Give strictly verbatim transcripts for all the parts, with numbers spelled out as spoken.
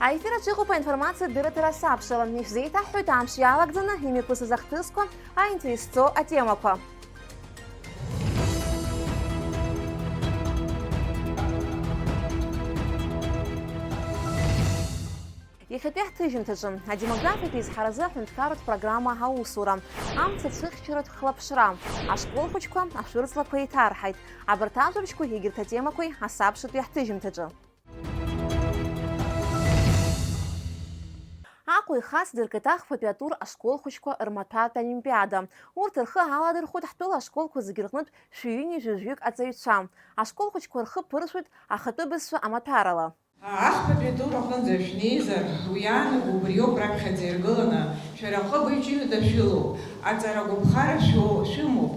Аефир аҿы иҟоуп аинформациатә дырраҭара асабшала. Ишәзеиҭаҳҳәоит амш иалагӡаны имҩаԥысыз ахҭысқәа, аинтерес зҵоу атемақәа. Иахьатәи ҳҭыжьымҭаҿы адемографиатә изҳаразы аҳәынҭқарратә программа аусура, амца цәыхьчаратә хлаԥшра, ашкол хәыҷқәа ашәырҵлақәа еиҭарҳаит. Абарҭ ажәабжьқәеи егьырҭ атемақәеи асабшатәи ҳҭыжьымҭаҿы. Аҟәа ихацдыркит ахԥатәи атур ашкол хәыҷқәа рмаҭәартә олимпиада. Урҭ рхы аладырхәит ҳтәыла ашколқәа зегьы рҟнытә шәи ҩынҩажәи жәаҩык аҵаҩцәа. Ашкол хәыҷқәа рхы ԥыршәоит ахатәы бызшәа амаҭәарала. Ахԥатәи атур аҟынӡа шәнеизар, уи аан убриоуп раԥхьаӡа иргыланы, шәара аҟыбаҩ ҷыда шәылоуп, аҵарагәаԥхара шәо-, шәымоуп,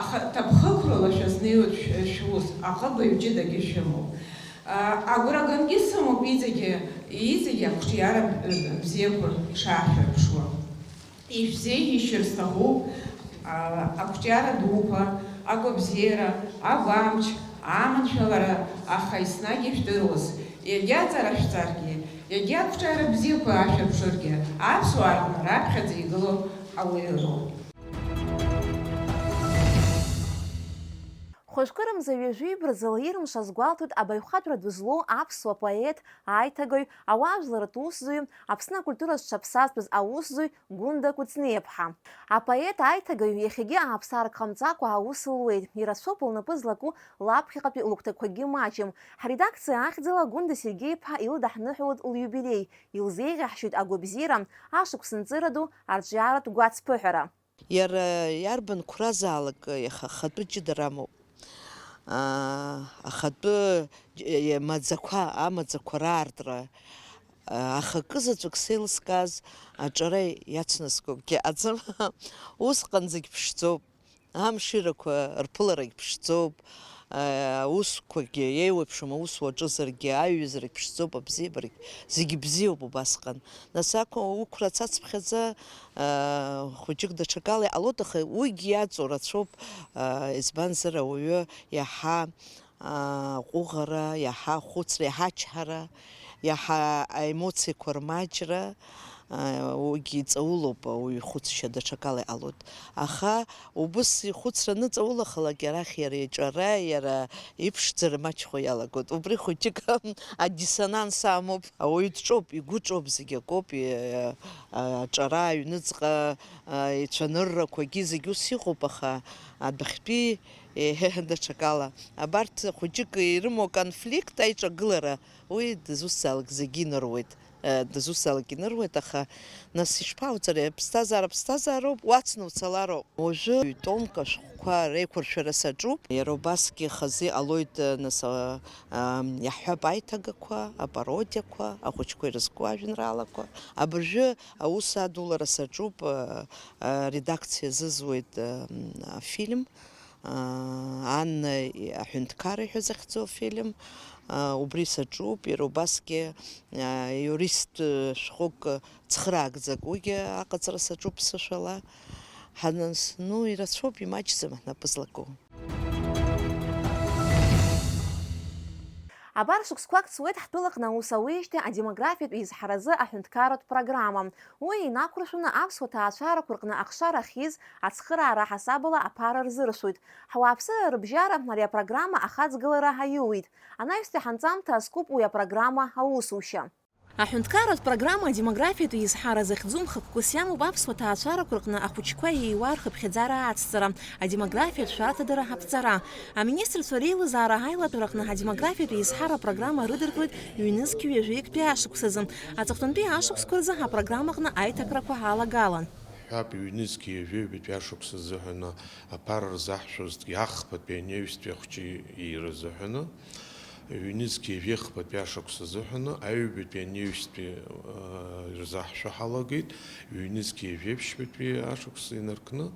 аха ҭабхықәрала шәазнеиуеит шә-, шәус, аҟыбаҩ ҷыдагьы шәымоуп. А, агәра гангьы сымоуп иҵегьы, иҵегьы ақәҿиара б-, бзиақәа шаашәырԥшуа. Ишәзеиӷьеишьар сҭахуп, а, ақәҿиара дуқәа, агәабзиара, агәамч, аманшәалара, аха еснагь ишәдыруаз, иагьа аҵара шәҵаргьы, иагьа ақәҿиара бзиақәа аашәырԥшыргьы, аԥсуаа рҟны раԥхьаӡа игылоу ауаҩы роуп. Хәажәкырымза ҩажәи бырзала ирымшаз гәалҭоит абаҩхатәра ду злоу аԥсуа поет, аиҭагаҩ, ауаажәларратә усзуҩы, Аԥсны акультура зҽаԥсазтәыз аусзуҩ Гәында Кәыҵниаԥҳа. Апоет аиҭагаҩ иахьагьы ааԥсарак ҟамҵакәа аус луеит, ирацәоуп лнапы злаку лаԥхьаҟатәи лыгәҭакқәагьы маҷым. Ҳредакциа ахьӡала Гәында Сергеи-иԥҳа илыдаҳныҳәалоит лиубилеи, илзеиӷьаҳшьоит агәабзиара, ашықәс нҵыра ду, арҿиаратә гәацԥыҳәара. Иара иарбан қәразаалак иаха-, ахатәы ҷыдара амоуп. Аа, ахатәы ҷ-, маӡақәа, амаӡақәа раартра, аа, аха акызаҵәык сеилыскааз аҿара иацнаскьогьы ыҟаӡам. Усҟан зегь ԥшӡоуп. Амширақәа рԥыларагь ԥшӡоуп. Аусқәагьы еиуеиԥшым аус уаҿызаргьы, аиҩызарагь ԥшӡоуп, абзиабарагь зегьы бзиоуп убасҟан. Нас ақәа уқәра цацԥхьаӡа, аа, хәыҷык даҽакала иҟалоит, аха уигьы иаҵоу рацәоуп, аа, избанзар, ауаҩы иаҳа, аа, ҟәыӷара, иаҳа хәыцра, иаҳа ачҳара, иаҳа аемоциақәа рмаҷра, аа, уигьы иҵаулоуп, ауаҩы ихәыцшьа даҽакала иҟалоит. Аха убыс ихәыцра аныҵаулахалак, арахь иара иҿара, иара иԥшӡара маҷхо иалагоит. Убри хәыҷык адиссонанс амоуп. Ауаҩы дҿоуп, игәы ҿоуп, зегь акоуп, и-, а-, аҿара, аҩныҵҟа, а, ицәаныррақәагьы зегь ус иҟоуп, аха адәахьтәи, еҳе, даҽакала. Абарҭ хәыҷык ирымоу аконфликт, аиҿагылара, уи дызусҭзаалак зегьы иныруеит. Э, дызусҭзаалак иныруеит, аха нас ишԥауҵари, аԥсҭазаара ԥсҭазаароуп, уацны уцалароуп. Уажәы ҩ-томк ашәҟәқәа реиқәыршәара саҿуп. Иара убасгьы хазы иҟалоит, э, нас, а, а, иаҳҳәап, аиҭагақәа, апародиақәа, ахәыҷқәа ирызку ажәеинраалақәа. Абыржәы аус адулара саҿуп, э, э, редакциа азызуеит, э, м, афильм. Анна аҳәынҭқар иҳәа захьӡу афильм, убри саҿуп, иара убасгьы иурист шәҟәык цхыраагӡак уигьы аҟаҵара саҿуп сышәала. Ҳананс-, ну, ирацәоуп, имаҷӡам ҳнапы злаку. Абар шықәсқәак ҵуеит ҳтәылаҟны аус ауеижьҭеи адемографиатә изҳаразы аҳәынҭқарратә программа. Уи инақәыршәаны аԥсуа ҭаацәарақәа рҟны ахшара ахьиз ацхыраара ҳасабала аԥара рзыршоит. Ҳауааԥсыра рыбжьара ари апрограмма ахаҵгылара аиуит. Анаҩстәи ҳанҵамҭа азкуп уи апрограмма аусушьа. Аҳәынҭқарратә программа адемографиатә изҳара захьӡу мхакқәас иамоуп аԥсуа ҭаацәарақәа рҟны ахәыҷқәа еиуа рхыԥхьаӡара ацҵара, адемографиатә шәарҭадара аԥҵара. Аминистрцәа реилазаара аилатәара аҟны адемографиатә еизҳара апрограмма рыдыркылеит ҩнызқь ҩажәиктәи ашықәсазы. Аҵыхәтәантәи ашықәсқәа рзы апрограммаҟны аиҭакрақәа алагалан. Ҳәап, ҩнызқь ҩажәи ҩбатәи ашықәс азыҳәан аԥара рзаҳшәозҭгьы ахԥатәи анаҩстәи ахәҷы ирзыҳәаны, ҩнызқь ҩажәи хԥатәи ашықәс азыҳәаны аҩбатәи анаҩстәи, ы, ирзаҳшәо ҳалагеит, ҩнызқь ҩажәи ԥшьбатәи ашықәс инаркны,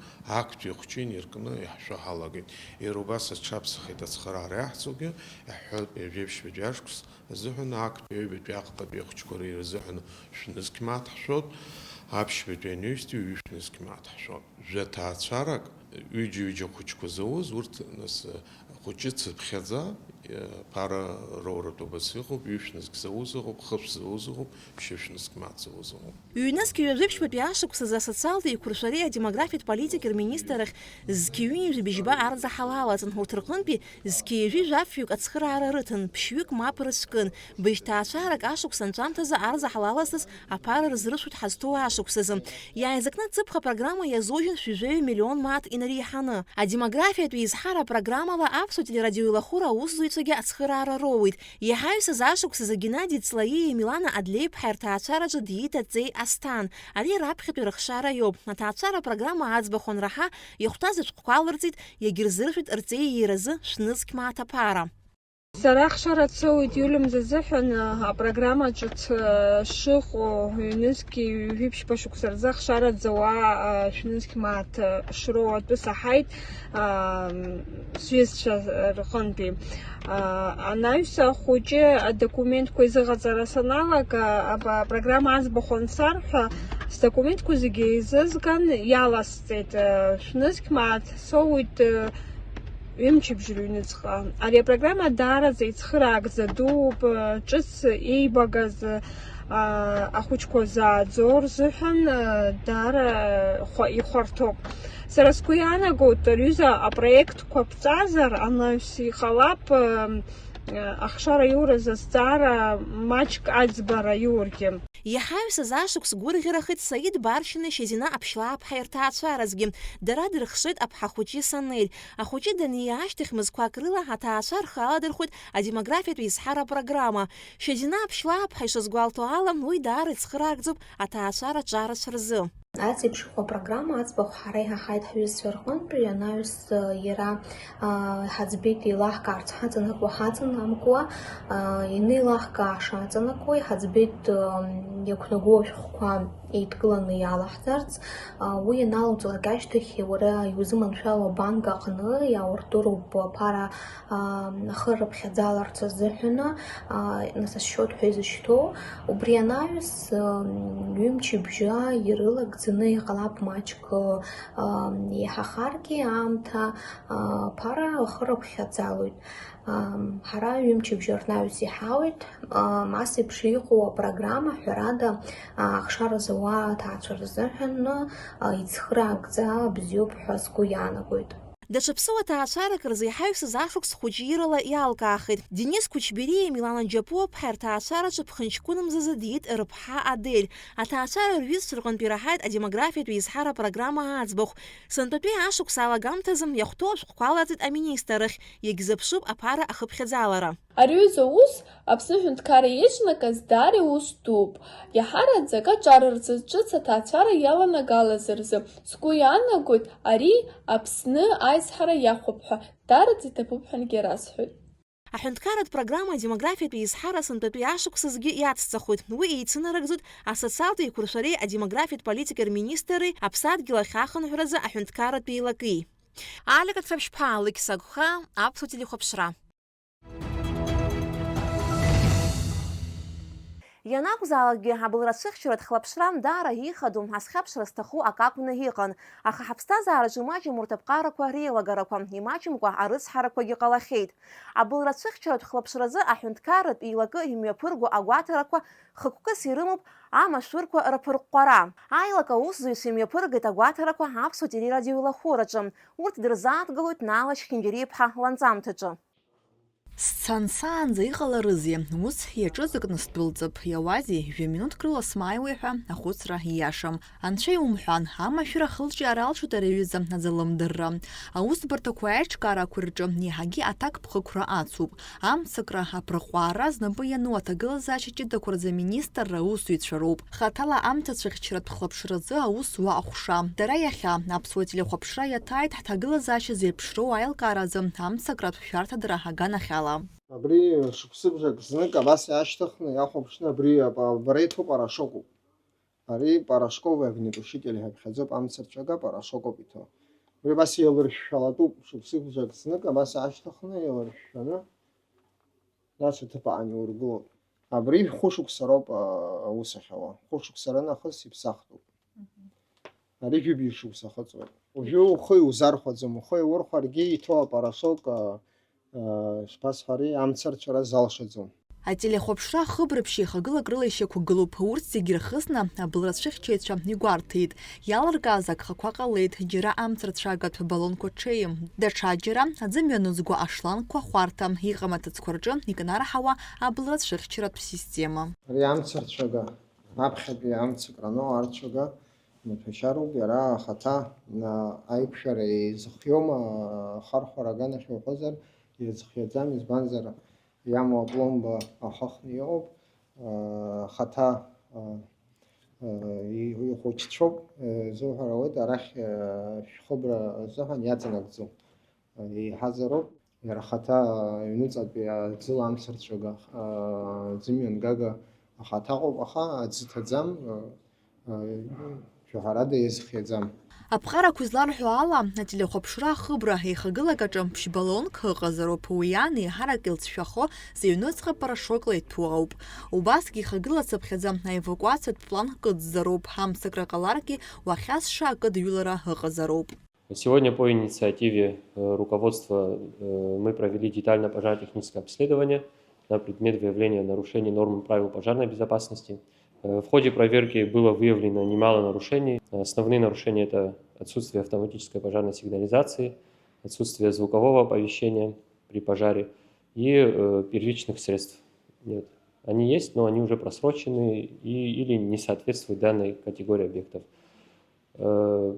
актәи ахәҷы инаркны иаҳшәо ҳалагеит. Иара убас аҽаԥсахит ацхыраара иаҳҵогьы, иаҳҳәап, ҩажәи ԥшьбатәи ашықәс азыҳәан актәи аҩбатәи ахԥатәи ахәҷқәа рзыҳәан шәнызқь мааҭ ҳшәот, аԥшьбатәи анаҩстәи ҩышәнызқь мааҭ ҳшәот. Жәа ҭаацәарак, ҩыџьа-ҩыџьа хәыҷқәа зауз, урҭ, нас, ы, Хәыҷы цыԥхьаӡа, ԥара роуратә убас иҟоуп, ҩышә нызқь зауз ыҟоуп, хышә зауз ыҟоуп, ԥшьышә нызқь мааҭ зауз ыҟоуп. Ҩнызқь ҩажәи ԥшьбатәи ашықәсазы асоциалтә еиқәыршәареи адемографиатә политикеи рминистррахь зқьи ҩынҩажәи быжьба арӡаҳал алаҵан, урҭ рҟынтәи зқьи ҩажәи жәафҩык ацхыраара рыҭан, ԥшьҩык мап рыцәкын, быжь ҭаацәарак ашықәс анҵәамҭазы арӡаҳал алазҵаз аԥара рзыршәоит ҳазҭоу ашықәсазы. Иааизакны ацыԥх апрограмма иазужьын шәи жәаҩа миллион мааҭ инареиҳаны. Адемографиатә еизҳара апрограммала аԥсуа телерадиоилахәыра аусзуҩцәагьы ацхыраара роуеит. Иҳаҩсыз ашықәсазы Геннади Ҵлаииеи Милана Адлеиԥҳаи рҭаацәараҿы диит аҵеи Асҭан. Ари раԥхьатәи рыхшара иоуп. Аҭаацәара апрограмма аӡбахә анраҳа, ихәҭаз ашәҟәқәа алырҵеит, иагьырзыршәит рҵеи ииразы шәнызқь мааҭ аԥара. Сара ахшара дсоуит иулымз азыҳәан, а, апрограмма ҿыц, а, шыҟоу, ҩнызқьи ҩажәи ԥшьба шықәса рзы ахшара дзауа, а, шәнызқь мааҭ, а, шроу атәы саҳаит, а, м, сҩызцәа рҟынтәи. А, анаҩс ахәыҷы адокументқәа изыҟаҵара саналага, аба-, апрограмма аӡбахә ансарҳәа, сдокументқәа зегьы еизызган, иаласҵеит, а, шәнызқь мааҭ соуит, а, Ҩымчыбжь рыҩныҵҟа. Ари апрограмма даараӡа ицхыраагӡа дууп, ҿыц еибагаз, а, ахәыҷқәа зааӡо рзыҳәан, а, даара хәа-, ихәарҭоуп. Сара сгәы иаанагоит, ари аҩыза апроектқәа ԥҵәазар, анаҩс иҟалап, а, ахшара иуразы азҵаара маҷк аӡбара иургьы. Иҳаҩсыз ашықәс гәырӷьарахеит Саид Баршьани Шьазина Аԥшьлааԥҳаи рҭаацәаразгьы. Дара дырхшеит аԥҳа хәыҷы Санель. Ахәыҷы даниа ашьҭахь мызқәак рыла аҭаацәа рхы аладырхәеит адемографиатә еизҳара апрограмма. Шьазина Аԥшьлааԥҳа ишазгәалҭо ала, уи даара ицхыраагӡоуп аҭаацәара ҿарацәа рзы. Аҵеиԥш иҟоу апрограмма аӡбахә ҳара иҳаҳаит ҳҩызцәа рҟынтәи, анаҩс, иара, а, иҳаӡбеит еилаҳкаарц ҳаҵанакуа, ҳаҵанамкуа, а, ианеилаҳкааша аҵанакуа, иҳаӡбеит, ам, иақәнагоу ашәҟәқәа еидкыланы иалаҳҵарц. А, уи ианалоуҵалак ашьҭахь, уара иузыманшәало абанк аҟны иауртыроуп аԥара, а, ахы рыԥхьаӡаларц азыҳәаны, а, насасшьоит ҳәа изышьҭоу. Убри анаҩс, ам, ҩымчыбжьа ирылагӡаны иҟалап маҷк, ам, иаҳахаргьы аамҭа, а, аԥара ахы рыԥхьаӡалоит. Ам, ҳара ҩымчыбжьа рнаҩс иҳауеит. Ам, ас еиԥш иҟоу апрограмма, ҳәарада, а, ахшара зауа аҭаацәа рзыҳәан, а, ицхыраагӡа бзиоуп ҳәа сгәы иаанагоит. Даҽа ԥсуа ҭаацәарак рзы иҳаҩсыз ашықәс хәыҷы ирала иалкаахеит. Денис Кучбериа Милана Џьапуаԥҳа рҭаацәараҿы ԥхынҷкәынмзазы диит рыԥҳа Адель. Аҭаацәара рҩызцәа рҟынтә ираҳаит адемографиатә еизҳара апрограмма аӡбахә. Сынтәатәи ашықәс алагамҭазы иахәҭоу ашәҟәқәа аларҵеит аминистррахь, иагьзыԥшуп аԥара ахыԥхьаӡалара. Ари аҩыза аус Аԥсны аҳәынҭқарра иеиҿнакыз даара иус дууп. Иаҳараӡак аҿар рзы ҿыц аҭаацәара иаланагалаз рзы, сгәы иаанагоит, ари Аԥсны аизҳара иахәап ҳәа, даараӡа иҭабуп ҳәангьы расҳәоит. Аҳәынҭқарратә программа адемографиатә еизҳара сынтәатәи ашықәсазгьы иацҵахоит. Уи еицынарыгӡоит асоциалтә еиқәыршәареи адемографиатә политикеи рминистрреи аԥсадгьыл ахь ахынҳәразы аҳәынҭқарратә еилаки. Алика Цаԥшьԥаа, Алықьса Агәхаа, Аԥсуа телехәаԥшра. Ианакәзаалакгьы абылра цәыхьчаратә хылаԥшра даара ихадоу, азхьаԥшра зҭаху акы акәны иҟан, аха ҳаԥсҭазаараҿы имаҷым урҭ аԥҟарақәа реилагарақәа, имаҷымкәа арыцҳарақәагьы ҟалахьеит. Абылра цәыхьчаратә хылаԥшразы аҳәынҭқарратә еилакы имҩаԥырго агәаҭарақәа хықәкыс ирымоуп амашәырқәа рыԥырҟәҟәара. Аилак аусзуҩцәа имҩаԥыргеит агәаҭарақәа Аԥсуа телерадиоилахәыраҿы. Урҭ дырзааҭгылоит Наала Чхинџьариа-иԥҳа ланҵамҭаҿы. Сцансаанӡа иҟаларызеи? Ус иаҿызакны сдәылҵып, иауазеи, жәа-минуҭк рыла смааиуеи ҳәа ахәыцра ииашам. Анцәа иумҳәан, амашәыр ахылҿиаара алшоит ари аҩыза азалымдырра. Аусбарҭақәа аиҿкаарақәа рҿы еиҳагьы аҭакԥхықәра ацуп. Амцакра, аԥырҟәаара знапы иану аҭагылазаашьа ҷыдақәа рзы аминистрра аусзуҩцәа роуп. Хаҭала амҭацәыхьчаратә хылаԥшразы аус зуа аҟәша. Дара иахьа, аԥсуа телехәаԥшра иаҭааит ҳҭагылазаашьа зеиԥшроу аилкааразы амцакратә шәарҭадара аганахьала. Абри шықәсыбжак знык абас иаашьҭыхны иахәаԥшны абри ап-, абра иҭәу порошокуп. Ари порошковый огнетушитель ҳәа иԥхьаӡоуп, амца рҿага порошокуп иҭәу. Абри абас еилыршәшәалатәуп, шықәсыбжак знык абас иаашьҭыхны еилыршәшәаны, нас аҭыԥ аан иургылоит. Абри хәышықәса роуп, а, аус ахьауа. Хәышықәса рынахыс иԥсахтәуп. Ари жәибжь шықәса ахыҵуеит. Уажәы ухы иузархәаӡом, ухы иаурхәаргьы иҭоу апарашок, а, Ишԥасҳәари, амцарцәара залшаӡом. Ателехәаԥшра ахыбраԥшь еихагылак рыла ишьақәгылоуп. Урҭ зегьы ирхысны, абылра цәыхьчаҩцәа игәарҭеит. Иалыркааз агхақәа ҟалеит, џьара амцарцәагатә балонқәа ҽеим, даҽаџьара аӡымҩа ныҵгәа ашлангқәа хәарҭам, иҟам аҭыӡқәа рҿы икнарҳауа абылра цәыхьчаратә система. Ари амцарцәага, аԥхьатәи амца крану арцәага, маҭәашьароуп, иара ахаҭа, а, аиқәшәара изыхиома, ахархәара аганахь уҳәозар, изыхиаӡам, избанзар, иамоу апломба ахыхны иҟоуп, а, ахаҭа, а, а, и-, ихәыҷцәоуп, а, изуҳәар ауеит, арахь, а, шәхыбра азыҳәан иаҵанакӡом, а, еиҳазароуп. Иара ахаҭа аҩныҵҟатәи аӡыла амцарцәага, а, ӡымҩангага ахаҭа ыҟоуп, аха аӡы ҭаӡам, а, а, шәаҳәарада иазхиаӡам. Аԥҟарақәа изларҳәо ала, ателехәаԥшра ахыбра еихагылак аҿы ԥшь-балонк ыҟазароуп, уи аан еиҳарак илҵшәахо зыҩныҵҟа порошокла иҭәу ауп. Убасгьы ихагылацыԥхьаӡа аевакуациатә план кыдҵароуп, амцакра ҟаларгьы уахьазша акыдҩылара ыҟазароуп. Сегодня по инициативе, э, руководства, э, мы провели детальное пожарно-техническое обследование на предмет выявления нарушений норм правил пожарной безопасности. Э, в ходе проверки было выявлено немало нарушений. Основные нарушения — это отсутствие автоматической пожарной сигнализации, отсутствие звукового оповещения при пожаре и, э, первичных средств нет. Они есть, но они уже просрочены и, или не соответствуют данной категории объектов. Э,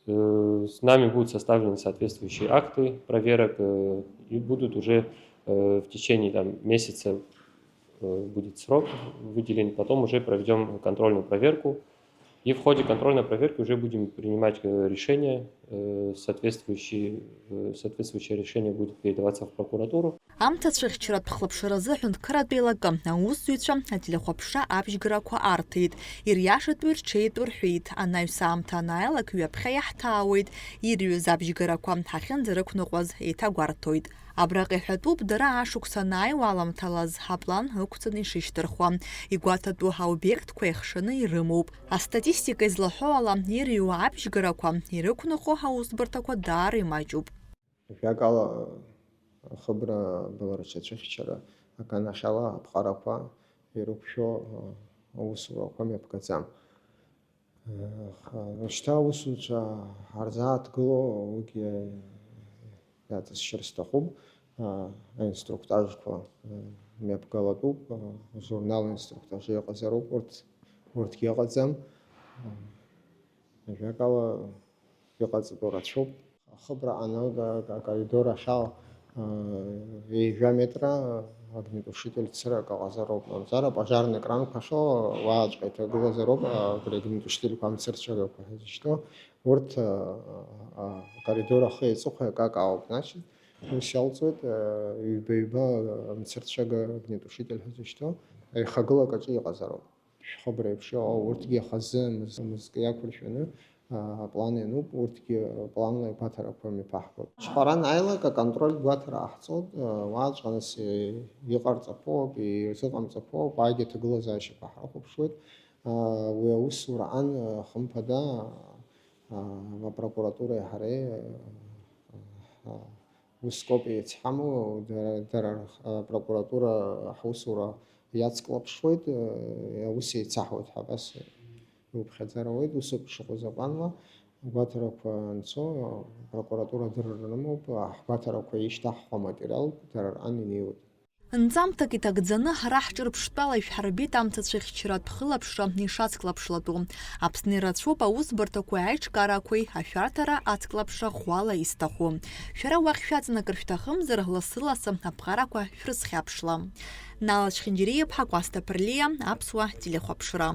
э, с нами будут составлены соответствующие акты проверок, э, и будут уже, э, в течение, там, месяца, э, будет срок выделен, потом уже проведём контрольную проверку. И в ходе контрольной проверки уже будем принимать, э, решения, э, соответствующие, э, соответствующее решение будет передаваться в прокуратуру. Амца цәыхьчаратә хылаԥшразы аҳәынҭқарратә еилакы аусзуҩцәа ателехәаԥшра абжьгарақәа арҭеит, ириашатәу ирҽеитәу рҳәеит, анаҩс аамҭа анааилак ҩаԥхьа иаҳҭаауеит, ирҩыз абжьгарақәа ҳахьынӡарықәныҟәаз еиҭагәарҭоит. Абраҟа иҳәатәуп, дара ашықәс анааиуа аламҭалаз аплан ықәҵаны ишышьҭырхуа, игәаҭатәу аобиектқәа еихшаны ирымоуп. Астатистика излаҳәо ала, ирҩуа абжьгарақәа ирықәныҟәо аусбарҭақәа даара имаҷуп. Ажәакала, ахыбра былра рҽацәыхьчара аганахьала аԥҟарақәа ирықәшәо аусурақәа мҩаԥгаӡам. Аха шьҭа аусуцәа ҳарзааҭгыло, уигьы иаҵысшьыр сҭахуп, аинструктажқәа мҩаԥгалатәуп, ажурнал инструктажы иҟазароуп, урҭ, урҭгьы ыҟаӡам. Ажәакала, иҟаҵатәу рацәоуп. Ахыбра анаага, акоридор ахьала, а, ҩажәа метра огнетушитель цырак ыҟазароуп. Мамзар апожарный кранқәа ахьоу уаҵәҟьа иҭагылазароуп, а, абри огнетушительқәа амцырцәагақәа ҳәа зышьҭоу. Урҭ, а, а, акоридор ахи аҵыхәеи акакаауп, значит, ус иалҵуеит, а, ҩба-ҩба амцырцәага огнетушитель ҳәа зышьҭоу аихагылак аҿы иҟазароуп. Шәхыбра еиԥш иҟоу урҭгьы хазы мыз-, мызкы иақәыршәаны, а, аплан иануп, урҭгьы планла игәаҭарақәа мҩаԥаҳгоит. Ҳара анааилак аконтрольтә гәаҭара ҟаҳҵоит, а, уаҵәҟьа нас, е, иҟарҵақәоуп, изыҟамҵақәоуп, ааигьа аҭагылазаашьақәа ҳрыхәаԥшуеит. А, уи аусура аан, а, хымԥада, а, апрокуратуреи ҳареи, а, а, Ус коуп еицҳамоу, дара, дара, а, апрокуратура ҳусура иацклаԥшуеит, а, аус еицаҳуеит ҳәа абас иуԥхьаӡар ауеит, усоуп ишыҟоу закәанла. Агәаҭарақәа анцо, апрокуратура адырра рымоуп, а, ҳгәаҭарақәа ишьҭаҳхуа аматериалтә дара рҟан инеиуеит. Нҵамҭак иҭагӡаны ҳара ҳҿырԥштәала ишәҳарбеит амца цәыхьчаратә хылаԥшра ишацклаԥшлатәу. Аԥсны ирацәоуп аусбарҭақәеи аиҿкаарақәеи ашәарҭара ацклаԥшра ӷәӷәала изҭаху. Шәара уахь шәаҵанакыр шәҭахымзар, лассы-лассы аԥҟарақәа шәрызхьаԥшла. Нала Чхинџьариа-иԥҳа, Кәасҭа Ԥырлиа, Аԥсуа телехәаԥшра.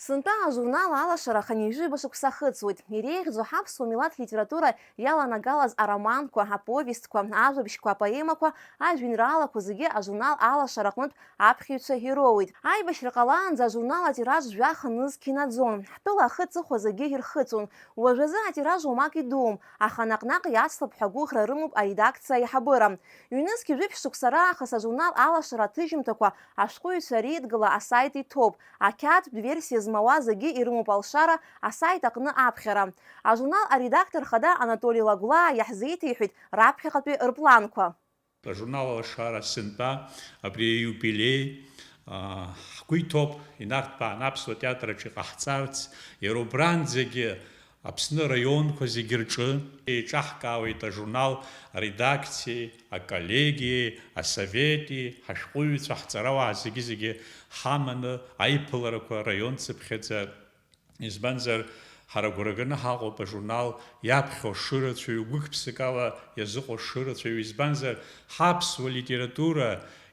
Сынтәа ажурнал Алашара хынҩажәижәаба шықәса ахыҵуеит. Иреиӷьӡоу ҳаԥсуа милаҭ литература иаланагалаз ароманқәа, аповестқәа, ажәабжьқәа, апоемақәа, ажәеинраалақәа зегьы ажурнал Алашара аҟнытә аԥхьаҩцәа ироуеит. Аибашьра ҟалаанӡа ажурнал атираж жәаха нызқь инаӡон. Ҳтәыла ахы-аҵыхәа зегьы ирхыҵуан. Уажәазы атираж уамак идуум, аха наҟ-наҟ иацлап ҳәа агәыӷра рымоуп аредакциа аиҳабыра. Ҩнызқь жәиԥшь шықәса раахыс ажурнал Алашара аҭыжьымҭақәа ашәҟәыҩҩцәа реидгыла асайт иҭоуп, ақьаадтә версиа змоу змауа зегьы ирымоуп алшара асаит аҟны аԥхьара. Ажурнал аредактор хада Анатоли Лагәлаа иаҳзеиҭеиҳәеит раԥхьаҟатәи рпланқәа. Ажурнал Алашара сынтәа абри аиубилеи, аа, ҳгәы иҭоуп, инарҭбааны аԥсуа театр аҿы иҟаҳҵарц, иара убранӡагьы Аԥсны араионқәа зегьы рҿы еиҿаҳкаауеит ажурнал аредакциеи, аколлегиеи, асовети, ҳашәҟәыҩҩцәа, ҳҵарауаа зегьы-зегьы ҳаманы аиԥыларақәа раион цыԥхьаӡа. Избанзар, ҳара агәра ганы ҳаҟоуп ажурнал иаԥхьо шырацәаҩу, гәык-ԥсыкала иазыҟоу шырацәаҩу, избанзар, ҳаԥсуа литература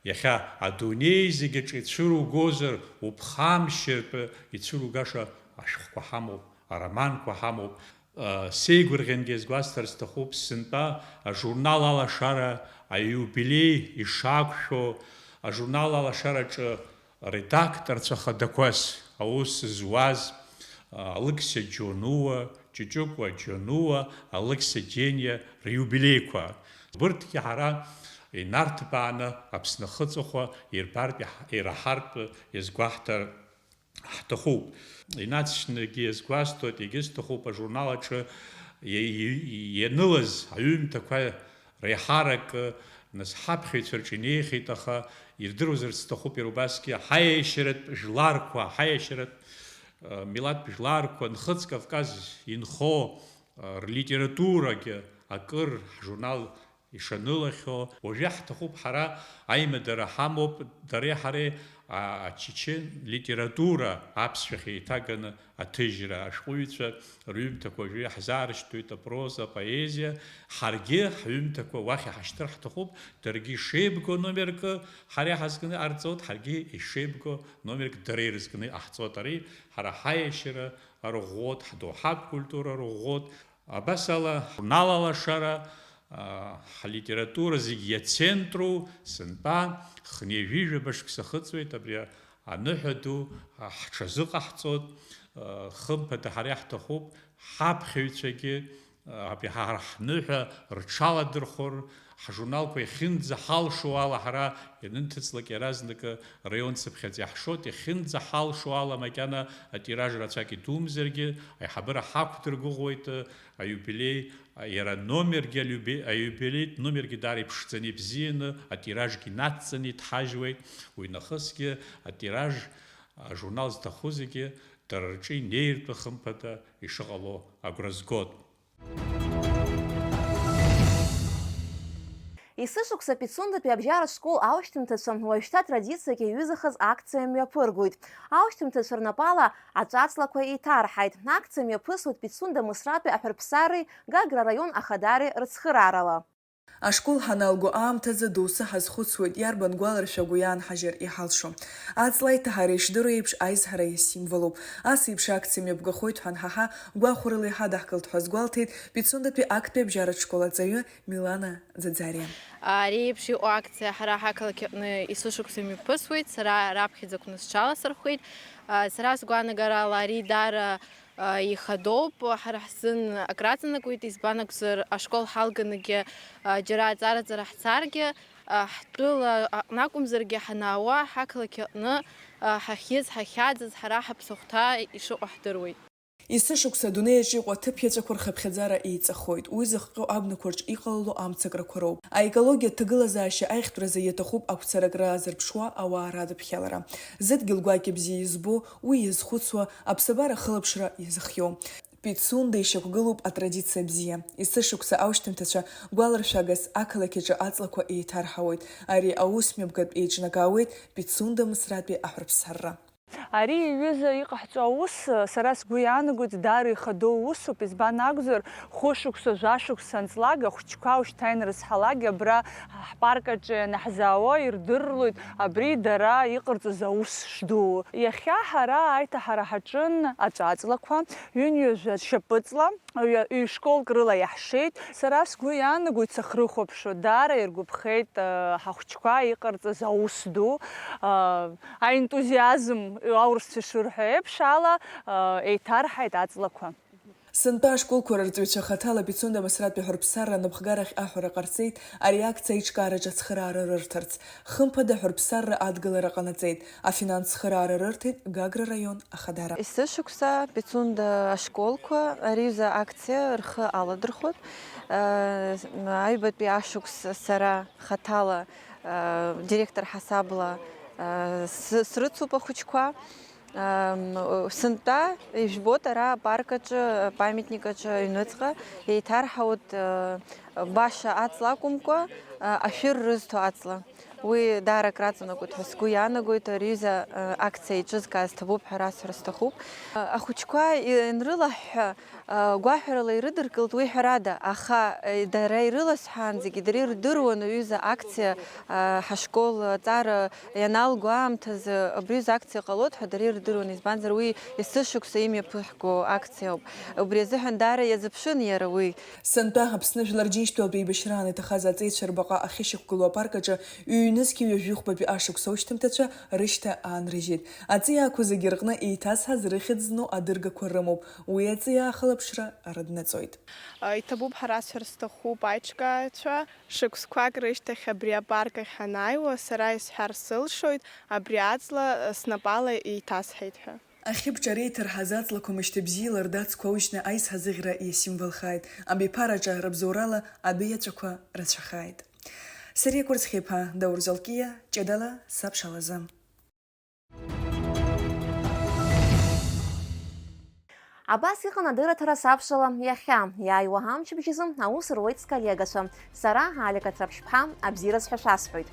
иахьа адунеи зегь аҿы ицәыругозар, уԥхамшьартә ицәыругаша ашәҟәқәа ҳамоуп, ароманқәа ҳамоуп. Сеигәырӷьангьы иазгәасҭар сҭахуп, сынтәа ажурнал Алашара аиубилеи ишақәшәо, ажурнал Алашараҿы редакторцәа хадақәас аус зуаз, Алықьса Џьонуа, Ҷыҷыкәа Џьонуа, Алықьса Џьениа риубилеиқәа. Урҭгьы ҳара инарҭбааны Аԥсны ахыҵәахәа ирбартә, ираҳартә иазгәаҳҭар ҳҭахуп. Инаҵшьнгьы иазгәасҭоит, егьысҭахуп ажурнал аҿы иа-, иа-, ианылаз аҩымҭақәа реиҳарак, нас, ҳаԥхьаҩцәа рҿы инеихьеит, аха ирдыруазарц сҭахуп иара убасгьы ҳаиашьаратә жәларқәа, ҳаиашьаратә, э, милаҭтә жәларқәа, Нхыҵ Кавказ инхо, э, рлитературагьы акыр ҳжурнал ишанылахьоу, уажәы ҳҭахуп ҳара аимадара ҳамоуп, дареи ҳареи, а, ачечен литература аԥсшәахь еиҭаганы аҭыжьра, ашәҟәыҩҩцәа рҩымҭақәа уажәы иаҳзаарышьҭуеит, апроза, апоезиа, ҳаргьы ҳҩымҭақәа уахь иҳашьҭыр ҳҭахуп, даргьы ишеибгоу номеркы ҳара иҳазкны иҟарҵоит, ҳаргьы ишеибгоу номерк дара ирызкны иҟаҳҵоит, ари ҳара ҳаиашьара арӷәӷәоит, ҳдоуҳатә культура арӷәӷәоит. Абас ала, ажурнал Алашара, аа, ҳлитература зегь иацентру сынтәа хынҩажәижәаба шықәса ахыҵуеит, абри аныҳәа ду, а, ҳҽазыҟаҳҵоит, а, хымԥада ҳара иаҳҭахуп, ҳаԥхьаҩцәагьы, а, абри ҳара ҳныҳәа рҽаладырхәыр, ҳжурналқәа иахьынӡаҳалшо ала ҳара ианынҭыҵлак иаразнакы раион цыԥхьаӡа иаҳшоит, иахьынӡаҳалшо ала макьана атираж рацәак идумзаргьы, аиҳабыра ҳақәдыргәыӷуеит, аиубилеи, иара аномергьы, алиубе-, аиубилеитә номергьы даара иԥшӡаны ибзианы, атиражгьы инацҵаны иҭҳажьуеит, уи нахысгьы атираж, ажурнал зҭаху зегьы дара рҿы инеиртәы хымԥада ишыҟало агәра згоит. Есышықәса Пицундатәи абжьаратә школ аушьҭымҭацәа уажәшьҭа традициак иаҩызахаз акциа мҩаԥыргоит. Аушьҭымҭацәа рнапала аҵәаҵлақәа еиҭарҳаит. Акциа мҩаԥысуеит Пицунда Мысратәи аҳәырԥсареи Гагра араион ахадареи рыцхыраарала. Ашкол ҳаналго аамҭазы доусы ҳазхәыцуеит, иарбан гәаларшәагоу иаанҳажьыр иҳалшо. Аҵла аиҭаҳара ишдыру еиԥш, аизҳара иасимволуп. Ас еиԥш акциа мҩаԥгахоит ҳәа анҳаҳа, гәахәарыла иҳадаҳкылт ҳәа азгәалҭеит Пицундатәи актәи абжьаратә школ аҵаҩы Милана Ӡаӡариа. Ари еиԥш иҟоу акциа ҳара ҳақалақь аҟны есышықәса имҩаԥысуеит, сара раԥхьаӡақәа сҽаласырхәит. Сара сгәаанагарала ари даара ихадоуп, ҳара ҳзын акраҵанакуеит, избан акәзар, ашкол ҳалганагьы, џьара аҵараҵара ҳцаргьы, ҳтәыла аҟны акәымзаргьы, ҳанаауа, ҳақалақь аҟны ҳахьиз, ҳахьааӡаз, ҳара ҳаԥсахәҭа ишыҟоу ҳдыруеит. Есышықәса адунеи аҿы иҟоу аҭыԥ иаҵәақәа рхыԥхьаӡара еиҵахоит. Уи зыхҟьо абнақәа рҿы иҟалало амцакрақәа роуп. Аекологиатә ҭагылазаашьа аихтәразы иаҭахуп ақәцаракра азырԥшуа ауаа радыԥхьалара. Зыдгьыл гәакьа бзиа избо, уи иазхәыцуа, аԥсабара ахылаԥшра иазыхиоу. Пицунда ишьақәгылоуп атрадициа бзиа. Есышықәса аушьҭымҭацәа гәаларшәагас ақалақь аҿы аҵлақәа еиҭарҳауеит. Ари аус мҩаԥгатә еиҿнакаауеит Пицунда Мысратәи аҳәырԥсарра. Ари иҩыза иҟаҳҵо аус, сара сгәы иаанагоит, даара ихадоу усуп, избан акәзар, хәышықәса, жәашықәса анҵлак ахәыҷқәа ушьҭа инрызҳалак абра ҳпарк аҿы ианаҳзаауа ирдырлоит абри дара иҟарҵаз аус шду. Иахьа ҳара аиҭаҳара ҳаҿын аҵәаҵлақәа, ҩынҩажәа шьапыҵла. Ҩ-, ҩ-школк рыла иаҳшеит. Сара сгәы иаанагоит сахьрыхәаԥшуа, даара иргәаԥхеит, э, ҳахәыҷқәа иҟарҵаз аус ду, э, аентузиазм, аурысцәа ишырҳәо еиԥш ала, э, еиҭарҳаит аҵлақәа. Сынтәа ашколқәа рырҵаҩцәа хаҭала Пицунда Басратәи аҳәырԥсарра аныԥхгарахь аҳәара ҟарҵеит, ари акциа аиҿкаараҿы ацхыраара рырҭарц. Хымԥада аҳәырԥсарра адгылара ҟанаҵеит, афинанс цхыраара рырҭеит Гагра раион ахадара. Есышықәса Пицунда ашколқәа ари аҩыза акциа рхы аладырхәоит. Аҩбатәи ашықәс сара хаҭала директор ҳасабла срыцуп ахәыҷқәа. Сынтәа ижәбоит ара апарк аҿы, апамятник аҿы аҩныҵҟа еиҭарҳауеит, баша аҵла акәымкәа, ашәыр рызҭо аҵла. Уи даара акраҵанакуеит ҳәа сгәы иаанагоит, ари аҩыза акциа еиҿызкааз ҭабуп ҳәа расҳәар сҭахуп. Ахәыҷқәа ианрылаҳҳәа, гәаҳәарыла ирыдыркылт уи ҳәарада, аха дара ирыласҳәаанӡагьы дара ирдыруан аҩыза акциа ҳашкол аҵара ианалго аамҭазы абри аҩыза акциа ҟалоит ҳәа дара ирдыруан, избанзар уи есышықәса имҩаԥыҳго акциа ауп. Убри азыҳәан даара иазыԥшын иара уи. Сынтәа Аԥсны Жәлар Џьеишьтәылатә еибашьраан иҭахаз аҵеицәа рбаҟа ахьышьақәгылоу апарк аҿы ҩ-нызқьи ҩажәи хәбатәи ашықәса аушьҭымҭацәа рышьҭа аанрыжьит. Аҵиаақәа зегьы рҟны еиҭазҳаз рыхьӡ зну адыргақәа рымоуп. Уи аҵиаа ахылаԥшра рыднаҵоит. Иҭабуп ҳәа расҳәар сҭахуп аиҿкааҩцәа, шықәсқәак рышьҭахь абри апарк ахь ҳанааиуа, сара исҳәар сылшоит, абри аҵла снапала еиҭасҳаит ҳәа. Ахьыбҿ ареиҭарҳаз аҵлақәа мышьҭыбзиала рдацқәа аужьны аизҳазыӷьра иасимволхааит, абиԥараҿы рыбзоурала адәы иаҵәақәа рацәахааит. Сариа Кәырцхиԥа, Даур Залкиа, ҷыдала, сабшалазы. Абас иҟан адырраҭара сабшала иахьа. Иааиуа амчыбжьазы аус руеит сколлегацәа. Сара, Алика Ҭраԥшьԥҳа, абзиараз ҳәа шәасҳәоит.